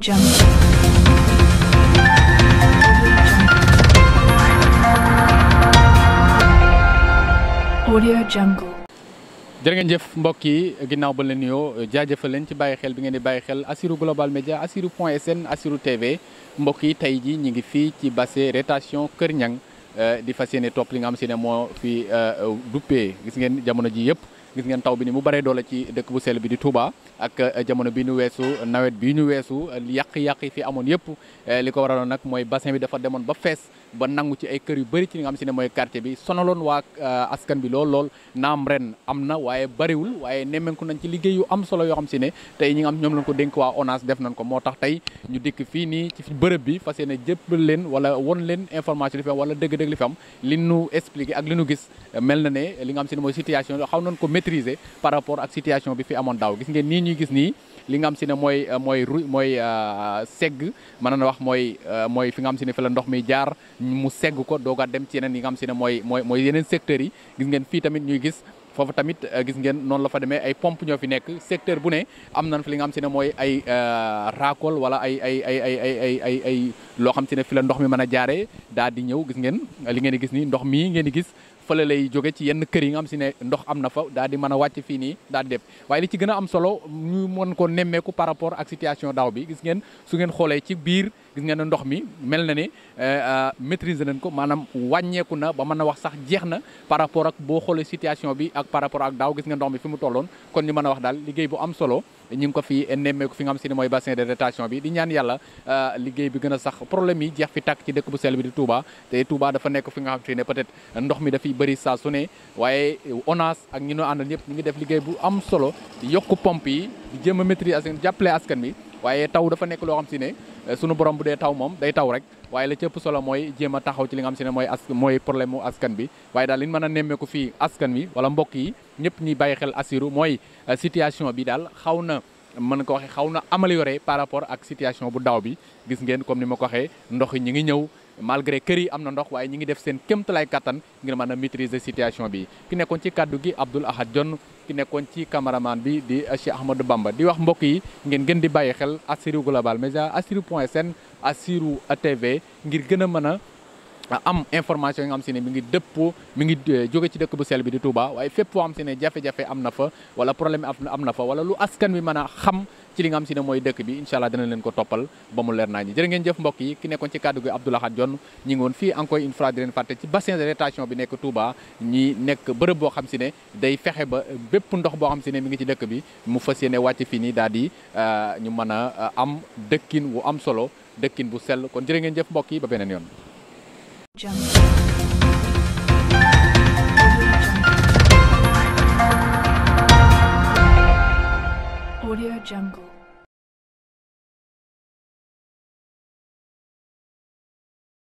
Jungle. Audio Jungle. jërë ngeen jëf mbokk yi ginnaaw ba leen nuyoo jaajëfal leen ci bàyyi xel bi ngeen di bàyyi xel Assirou Global Média Assirou.sn Assirou TV mbokk yi tey ji ñu ngi fii ci bassin rétention Kër Niang di fas yéene topp li nga xam si ne moo fi duppee gis ngeen jamono ji yëpp gis ngeen taw bi ni mu baree doole ci dëkk bu sell bi di Touba ak jamono bi ñu weesu nawet bi ñu weesu yàq-yàq yi fi amoon yëpp li ko waraloon nag mooy bassin bi dafa demoon ba fees ba nangu ci ay kër yu bëri ci li nga xam si ne mooy quartier bi sonaloon waa askan bi lool naam ren am na waaye bariwul waaye nemmeeku nañ ci liggéey yu am solo yoo xam si ne tey ñi nga xam ñoom lañ ko dénk waa ONAS def nañ ko moo tax tey ñu dikk fii nii ci bërëb bi fas yéene jëppal leen wala won leen information li fi am wala dëgg-dëgg li fi am li nu expliqué ak li nu gis mel na ne li nga xam si ne mooy situation xaw nañ ko maîtriser par rapport ak situation bi fi amoon daaw gis ngeen nii ñuy gis nii li nga xam si ne mooy segg mën na wax mooy fi nga xam si ne fi la ndox mi jaar mu segg ko dooga dem ci yeneen yi nga xam si ne mooy yeneen secteurs yi gis ngeen fii tamit ñuy gis foofu tamit gis ngeen noonu la fa demee ay pompe ñoo fi nekk secteur bu ne am nañ fi li nga xam si ne mooy ay raakool wala ay loo xam si ne fi la ndox mi mën a jaaree daal di ñëw gis ngeen li ngeen di gis nii ndox mii ngeen di gis fële lay jóge ci yenn kër yi nga xam si ne ndox am na fa daal di mën a wàcc fii nii daal di dem waaye li ci gën a am solo ñu mën ko nemmeeku par rapport ak situation daaw bi gis ngeen su ngeen xoolee ci biir gis ngeen ne ndox mi mel na ne maîtriser nañ ko maanaam wàññeeku na ba mën a wax sax jeex na par rapport ak boo xoolee situation bi ak par rapport ak daaw gis nga ndox mi fi mu tolloon kon ñu mën a wax daal liggéey bu am solo ñu ngi ko fi nemmeeku fi nga xam si ne mooy bassin de rétention bi di ñaan yàlla liggéey bi gën a sax problème yi jeex fi tàkk ci dëkk bu sell bi di Touba te Touba dafa nekk fi nga xam si ne peut-être ndox mi dafay bëri saa su ne waaye ONAS ak ñi noo àndal ñëpp ñu ngi def liggéey bu am solo yokku pompe yi di jéem a maîtriser jàppale askan bi waaye taw dafa nekk loo xam si ne sunu borom bu dee taw moom day taw rek waaye la ci ëpp solo mooy jéem a taxaw ci li nga xam si ne mooy problème mu askan bi waaye daal li ñu mën a nemmeeku fii askan wi wala mbokk yi ñëpp ñuy bàyyi xel Assirou mooy situation bi daal xaw na mën ko waxee xaw na amélioré par rapport ak situation bu daaw bi gis ngeen comme ni ma ko waxee ndox yi ñi ngi ñëw malgré kër yi am na ndox waaye ñi ngi def seen kéemtalaay kattan ngir mën a maîtriser situation bi ki nekkoon ci kaddu gi Abdoul Ahad Dione ki nekkoon ci cameraman bi di Cheikh Ahmadou Bamba di wax mbokk yi ngeen gën di bàyyi xel Assirou Global Média Assirou.sn Assirou TV ngir gën a mën a am information yi nga xam si ne mi ngi dëppoo mi ngi jóge ci dëkk bu sell bi di Touba waaye fépp foo xam si ne jafe-jafe am na fa wala problème am na fa wala lu askan wi mën a xam ci li nga xam si ne mooy dëkk bi incha allah dina leen ko toppal ba mu leer naa ñi jërë ngeen jëf mbokk yi ki nekkoon ci kàddu gi Abdoul Ahad Dione ñi ngi woon fii encore une fois di leen fàtte ci bassin de rétention bi nekk Touba ñi nekk bërëb boo xam si ne day fexe ba bépp ndox boo xam si ne mi ngi ci dëkk bi mu fas yéene wàcc fii nii daal di ñu mën a am dëkkin wu am solo dëkkin bu sell kon jërë ngeen jëf mbokk yi ba beneen yoon. Audio Jungle.